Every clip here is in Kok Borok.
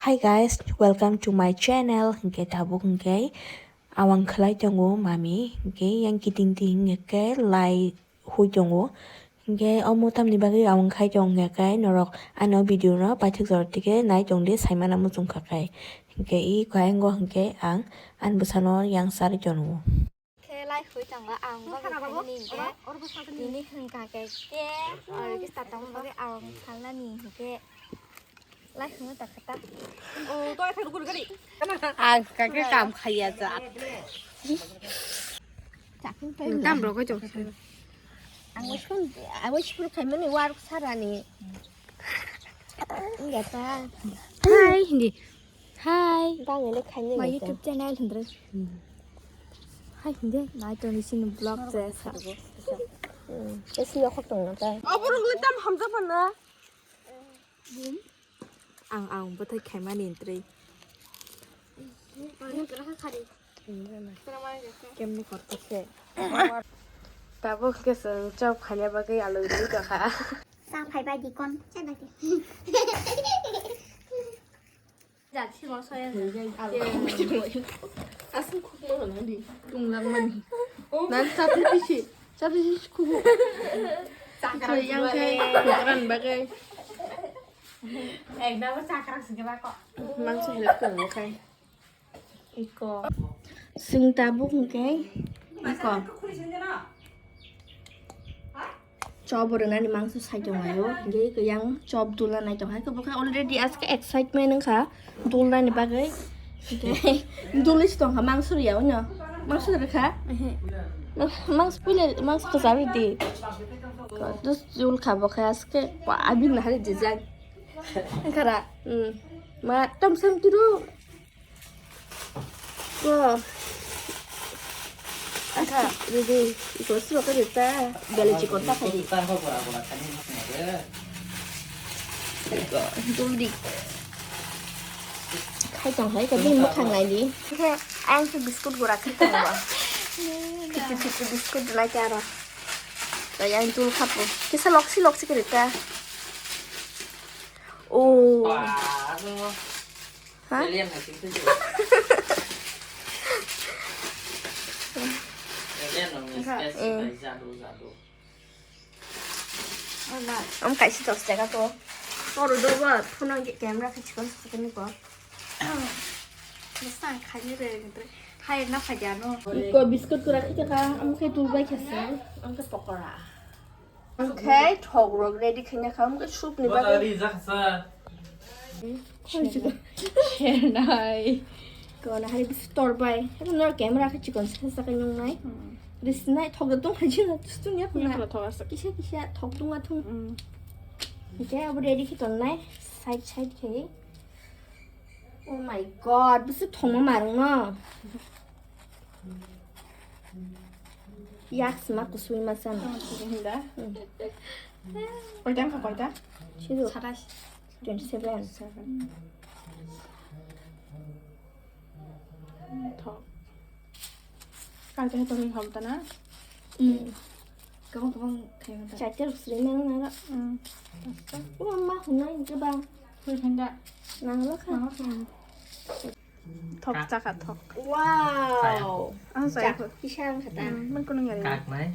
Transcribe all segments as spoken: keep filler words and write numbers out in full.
Hi guys, welcome to my channel. Hingke tabuk hingke awang khlai tongo mami, hingke yang kiting ting hingke lai hui tongo. Hingke omo tamni bagwi awang khai tong hingke norok ano video no paithak jora tike nai tong di saimana muchung kha khai. Hingke i khe ango hingke ang ani bwsano yang sari tongo. Khe lai hui tongo ang bagwi khainani hingke. Nini hwnkha khe khe oro khe satong bagwi ang salnani hingke. Lai hwnwi tongkha ta. O to khe guri guri. Ang kake kam khaiya jat. Tam rok jok. Ang wi sun ang wi sipur khaimani waruk sarani. Ingeta. Hai hindi. Hai. Bang ini khaimani. My YouTube channel hindre. Hai hindi. Nai to ni sin vlog je sa. Esi yok tong na ta. Abur ngi tam hamjak mana. Ang ang bwthai khaimani entry. Kemni korte khe. Tabuk khe chwng chop khaina bagwi aloi rwi tongkha. Sa phai bai di kon. Sa bai di. Jat simo soya. Aswk khukma hwnwi di. Tunglang mani. Nan chapri tisi. Chapri tisi khubu. Chakra yang khai. Chakra bagwi. Ekdam chakra singke ba ko. Mangso help ko khai. Iko. Sing tabuk hingke. Iko. Chop rwnani mangso sai tonglaio. Hingke iko yang chop dulna nai tongkha. Iko bokha already aske excitement wngkha dulnani bagwi. Hingke dulwi si tongkha mangso riya uno. Mangso rikha. Mangso pile mangso kwcharo di. Ko dus dul kha bokha aske. Wa abin hari design. Wngkhara. Hmm. Ma tom sam turu. Ko. Aka, didi, iko suka ka dita, beli chikon ta kadi. Iko, duldi. Khai tong hai, kadi mukhang nai di. Khe, ang khe biscuit gura khai tong ba. Khichi khichi biscuit nai khe aro. Kaya ang dul khapo. Kisa loksi loksi ka dita. Oh. Ha? Alien hai sing sing. Alien nong ni. Enggak. Space Eh. Kai jadu jadu. Enggak. Om kaisi dos jaga to. Toru do ba, phone nang camera khe chikon sakani ko. Bwsang khaini re, hai na phajano. Iko biscuit kura khika ka, om khe tu bai khasa, om khe pokora. Oke, thok rok ready khaina kha, omo khe soup ni bagwi. Botari jaksa. Chernai. Kona hari bis tor bai. Eno nor camera khe chikon sa sa khe nung nai. Hmm. Ris nai thok da tong hai jina tus tung ya Ni kuna. Kula thok asa. Kisa kisa thok tung athung. Hmm. Oke, abo ready khe ton nai. Side side khe. Oh my God, bisi thongma marung no. Yak sima kusui ma san. Hinda. Hmm. Koita wngkha koita? Sido. Satais. Twenty seven. Seven. Thok. Kaisa hai tongwi hom tana? Hmm. Kabang kabang khaiyang ta. Chaita rok sri nang nang. Hmm. Ua ma hunai ke bang. Hui hinda. Nang lo kha. Nang lo kha. Thok chakha thok. Wow. Ang sai. Kisa ang kha ta. Hmm, man kunung yari. Kak nai.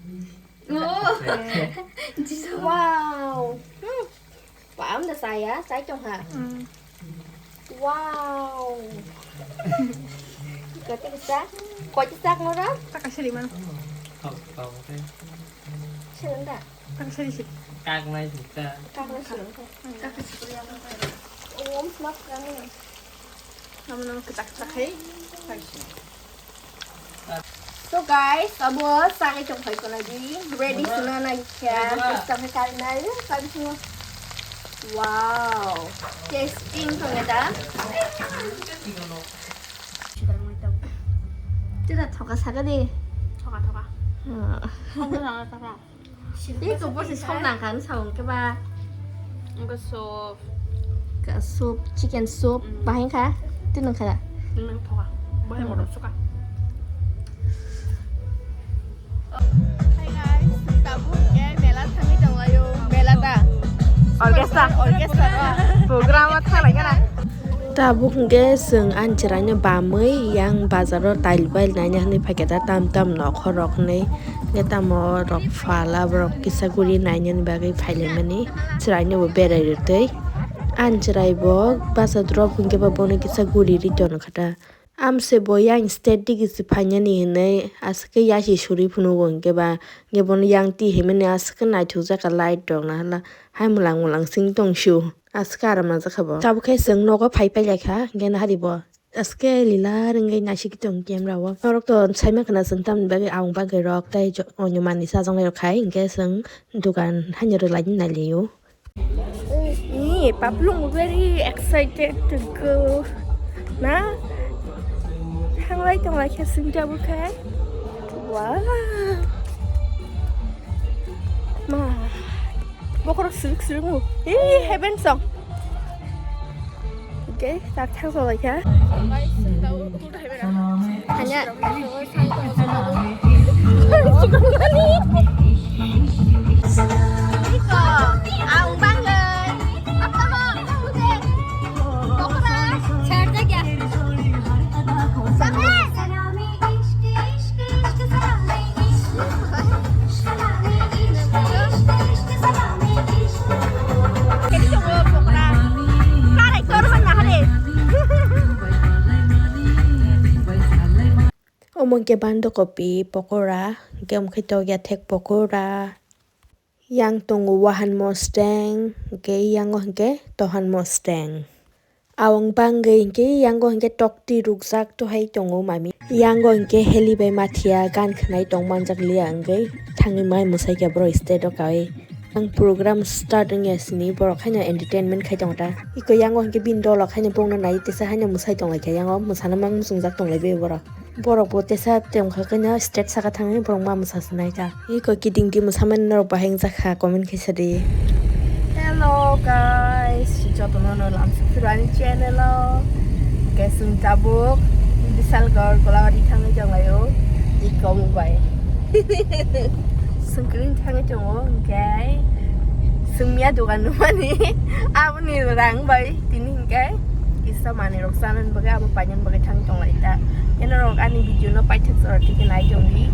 Oh. Wow. Hmm. Wa am da saya, sai tong ha. Hmm. Wow. Kati kisa? Koi kisa ngora? Taka siri man. Kau kau kau. Sila nda. Taka siri siri. Kak nai sika. Kak nai sila nda. Taka siri. Oh, maaf kami. Nama nama ketak ketak hei. So guys, abo sagai tong phai kono di. Ready suna na kya? Sampai kali na ya, kali semua. Wow, tasting tong ya da. Tidak thoka saga di. Thoka thoka. Hmm. Thoka thoka. Tei kok bosi song nang kha, wng sa wng khe ba? Wngkha soup. Ka soup, chicken soup, Mm. bahai kha? Tei nang kha? Nang thoka. Bahai Mm. motom suka. Hi guys, tabuk khe mela thangwi tonglaio. Mela ta? Orchestra. Orchestra ro. Program o thanglai kha na? Tabuk hwnkhe chwng ani chwraino bamwi yang bazaro tail bail naina hwnwi phaikha da, tam tam nokhorok hwnwi. Hwnkhe tamo rok phala borok kisa guri nainani bagwi phailaimani chwraino bo berai rwtwi. Ani chwrai bo bachadrop hwnkhe bo bono kisa guri ri tongkha da. Amse bo yang state digi se phainani hinwi aswk khe yasi suri phunugo hwnkhe ba, hwnkhe bono yang twi himani aswk khe naithokjak kha light rok naharla hai mwlang mwlang sing tong sio aswk khe aram nangjakha bo. Tabuk khe chwng nogo phai phai laikha hwnkhe nahari bo aswk khe lila rwngwi naisik tong camera o. Norok to saimankha na chwng tamni bagwi aboni bagwi rok tei jo-, onyo manwi chajaknai rok khai hwnkhe chwng dogan haino rwlaini nailio. Ni, Paplung very excited to go. Na? Thanglai tonglai khe sing tabuk khe. Wow. Ma. Bokhorok siruk siruk mu. Ee, heaven song. Okay, tak thang tonglai khe. Hanya. Iko, ang bangai. Apa mo? Pokora. Share ta kya? Sabe? Kedi chongo pokora. Karai tor man na hale. Omo hwnkhe bandakopi pokora, hwnkhe omo khe tokya thek pokora. Yang tongo wahan mosteng, hwnkhe yango hwnkhe tohan mosteng. Awang bangwi hwnkhe yango hwnkhe tokti rukjak tohai tongo mami. Yango hwnkhe heli bai mathiya gan khwnai tong manjak liya wngwi thangwi mai mwsai khe borok stage o kaui. Ang program start wngya sini borok haino entertainment khai tongo ta. Iko yango hwnkhe bini dolok haino bongno nai tesa haino mwsai tonglaikha yango mwsana mang muchungjak tonglai bai borok. Borok bo tesa tongkha khe no stage saka thangwi borok ma mwsa sinai kha. Iko kiting ti mwsamani norok bahai wngjakha comment khe sadi. Hello guys, jotono no lamsuk phuru ani channel o. Hwnkhe chwng tabuk Bishalgarh Golawari thangwi tonglaio. Iko mung bai. Chwng kwrwini thangwi tongo hwnkhe chwng miya dogan nukmani aboni rang bai tini hwnkhe kisa manwi rok chanani bagwi abo painani bagwi thangwi tonglai ta. Eno rok ani video no paithak jora tike nai tongdi.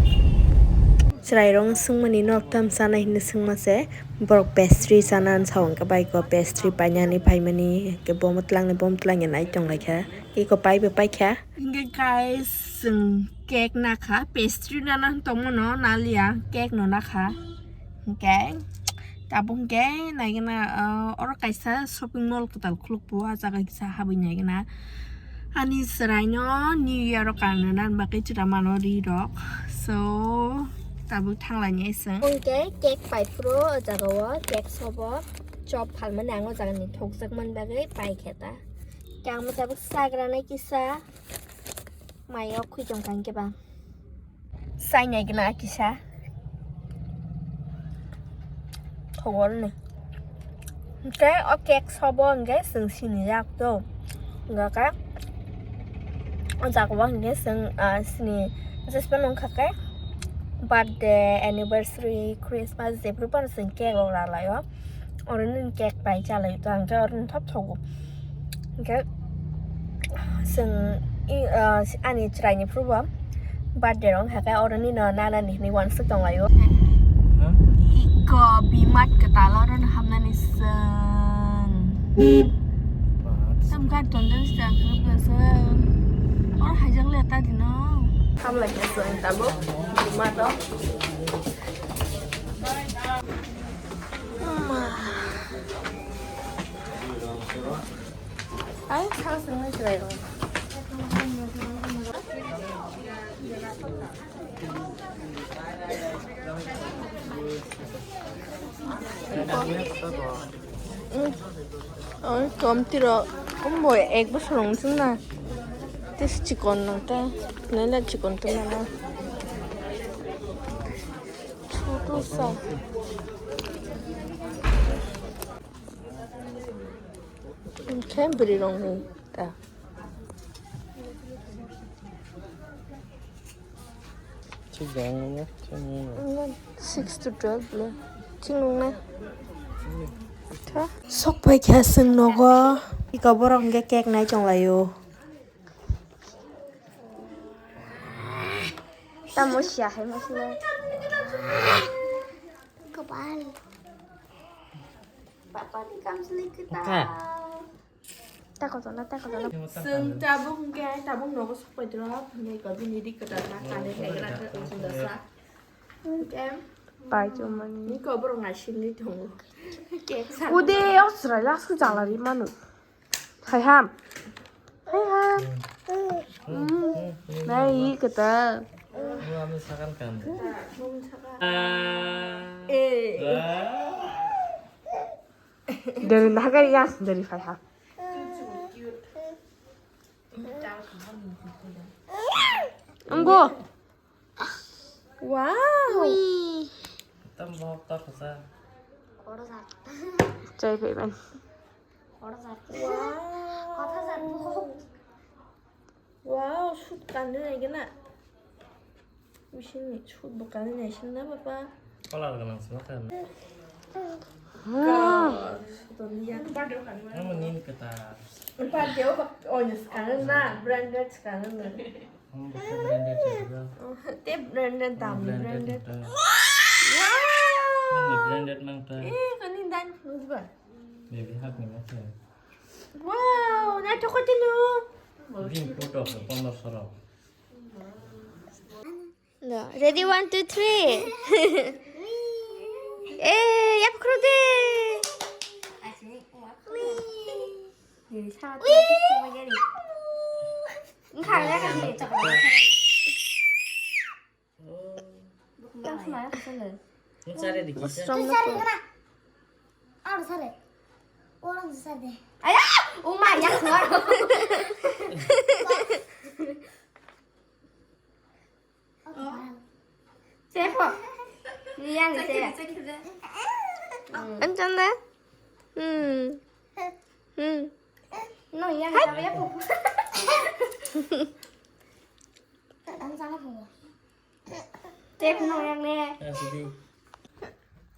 Chwrairok swngmani nok tam chanai hinwi swngma se borok pastry chana hinwi sa hwnkhe bai ko pastry painani phaimani hwnkhe bomo twlangni bomo twlangya nai tonglaikha iko paibo paikha. Hwnkhe guys, chwng cake nakha, pastry nana tongmano naliya, cake no nakha. Hwnkhe tabuk hwnkhe naigena, ah, oro kaisa shopping mall kwtal khulukpio, ah jaga kisa habwi naigena. Ani chwraino New Year o kanna bagwi chwla mano ri rok. So tabuk thanglaini chwng. Hwnkhe cake pai phuru o jaga o cake sobo chop phalmani ang o jaga ni thokjakmani bagwi pai khe ta. Khe ang tabuk chagra nai kisa. Mayo khwi tong kha hwnkhe ba. Chainai gana kisa. Thogor ni. Hwnkhe o cake sobo hwnkhe chwng sini yak to. Hwnkhe o jaga o hwnkhe chwng, ah, sini jespa nung kha khe birthday, anniversary, Christmas jephru phano chwng cake rok ra lai o. Oro nini cake pai chalai to, ang khe oro thop thogo. Hwnkhe chwng i, ah, ani chwraini phuru bo birthday rok wngkha khe oro nini nana ni hinwi uansuk tong lai o. Iko bimat kwtal oro no hamnani chwng. Tam kha tonjak chwng khe chwng. Oro haijak le ta dino. Hamlai khe chwng tabuk bimat o. Ai, sao swngnai chwrairok. Oi, komtiro, umbo ek bosor wng chwngna. Tis chikon nang ta, nai na chikon tongmano. Chutu sa. Hwnkhe bwrwi rokni ta. Thik da, ang nungya, thik nungya. Six to twelve le. Thik nungnai. Tha. Sok paikha chwng nogo. Iko borok hwnkhe cake nai tonglaio. Tamo siya hai maslo. Kopal. Papa ni kamsli kita. Tako jala, tako jala. Chwng tabuk hwnkhe tabuk nogo sokpai drop hwnkhe iko bini ri kwtal ma kanwi kaigra khe unsung dasa. Hwnkhe pai chumani. Iko borok naisikni tongo. Cake sa. Ude o chwrai last khe jala ri manu. Hai ham. Hai ham. Mm. Nai kwtal. Bo ami sakan kan. Eh. Dari nahagai ya dari hai ham. Anggo. Wow. Tam bok ta khasa. Chai phai ban. Wow. Wow, sut kanwi naigena. Bisingni sut bo kanwi naisingna, papa. Color gwnang se ma khe. Wow. Sut on ya. Amo nin kata. Birthday o bak oinw swkang na, branded swkang na. Amo bwkha branded se ba. Te branded dam, branded. Branded. Wow. Nini branded nang ta. Eh, kani dan nujba. Baby hak ni ma khe. Wow, naithok khe tini. Din photo ko pondro soro. No, ready, one, two, three. Eh, yap khro de. Ayo, uma ya. Sepo. Ni yang se. Anchanda. Hmm. Hmm. No, yang se ya po. Sepo no yang ne.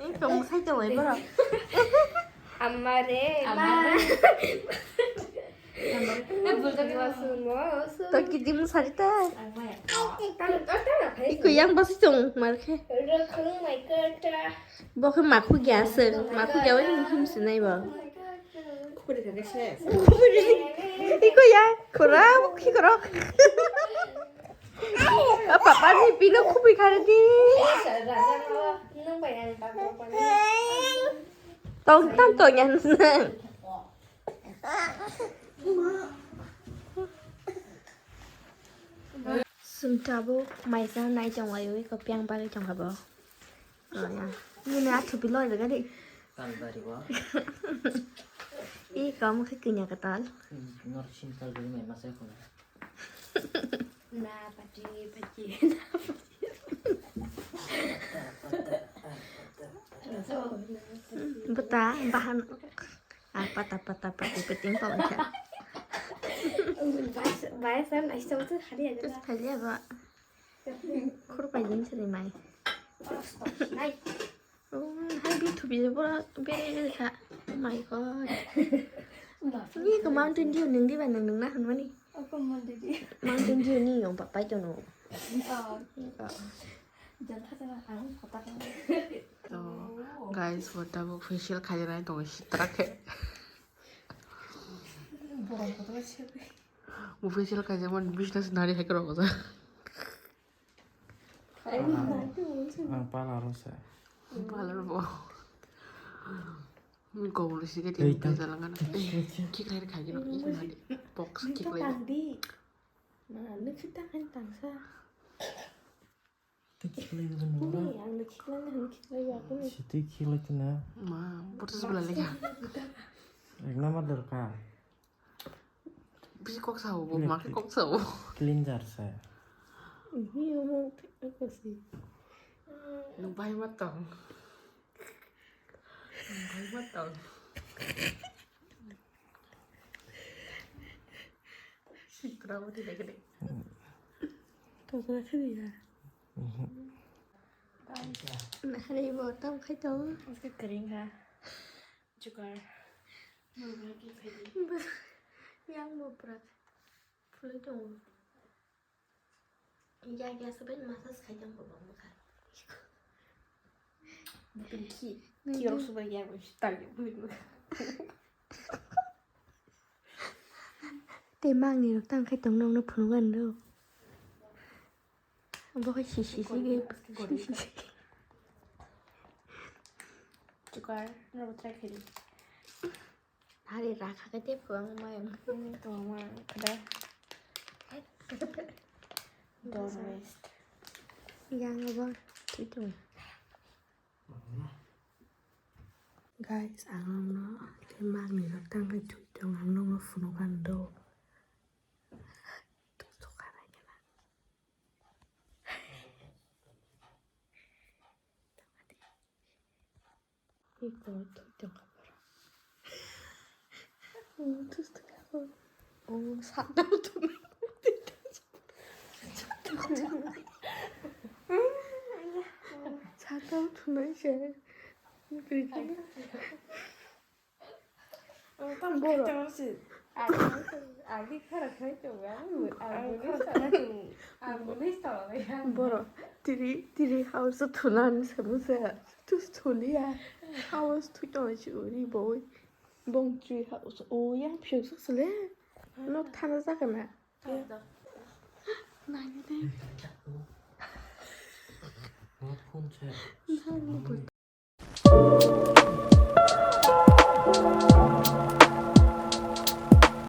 Iko mwsai tongwi borok. Amare ma. To kidi mwsari ta. Iko yang basi tong mar khe. Bo khe makhu gya se. Makhu gya wai him him se nai bo. Iko yang khura khi khura. Papa ni pino khubui khare di. Tong tam tong yan. Sung tabuk maisa nai tong lai ui ko piang bagwi tong kha bo. Nini athu pilo oi gari. Talbari bo. I kamu khe kinya ka tal. Nor sin talbari mai masa ko. Na pati pati. Bata bahan. Ah, pata pata pati pati pala kha. Bai san ai sa tu hari aja. Terus kali apa? Khur pai din sini mai. Nai. Oh, hai bi thubi bora bere kha. Oh my god. Ni ko Mountain Dew ning di ba ning ning na han mani. Ako Mountain Dew. Mountain Dew ni yong pa pai tono. Oh. Jan kha ta ang kota ka. To guys, bo tabuk facial khainai tongo sitra khe. Bo facial khaijak mani business nari hai kwrwng. Ang parlor o se. Parlor bo. Gobol si ke tin ta jalangan. Kiklai khai gino. Box kiklai. Tangdi. Na, nukhi ta khain tangsa. Tei kiklai gino. Ni, ang nukhi klai na, nukhi klai ya, aku ni. Siti kiklai kena. Ma, putus belai lekha. Ek number dorkar. Bisi kok sao bo, ma kok sao. Cleanser se. Ini omong thik apa sih? Nung bai ma tong. Nung bai ma tong. Sikra mo tidak gede. Kau kena kiri ya. Nah, hari bo tam khai tong. Uske kering ha. Chukar. Murga ki khaidi. Yang bo pura phulwi tongo. Yak ya sabai massage khai tong bo bang bwkha. Bini khi khi rok subai yak bo tal bini bwkha. Tei mangni rok tang khai tong nokno phunuk ani rw. Bo khai sisi sigi sisi sigi. Chukar, nabo try khaidi. Hari rakha khe tei phwrwng mai ang. Tongma kada. Don't waste. Yang abo twi tong. Guys, ang nokno tei mangni rok tang khai twi tong, ang nokno phunuk ani do. Tuk tuk kha nai khe na. Iko thwi tong kha borok. Tus tuk kha borok. O sakno thumai. Sakno thumai se. Borok. Agi khara khai tongo, ang, ang, ang, ang, Borok, tiri, tiri house o thunani se bwsa. Tus thulia. House thui tongo si uri boi. Bong tree house. O yang phiyok sak sele. Nok thana jaga na. Nani de. Phone se. Nani bo.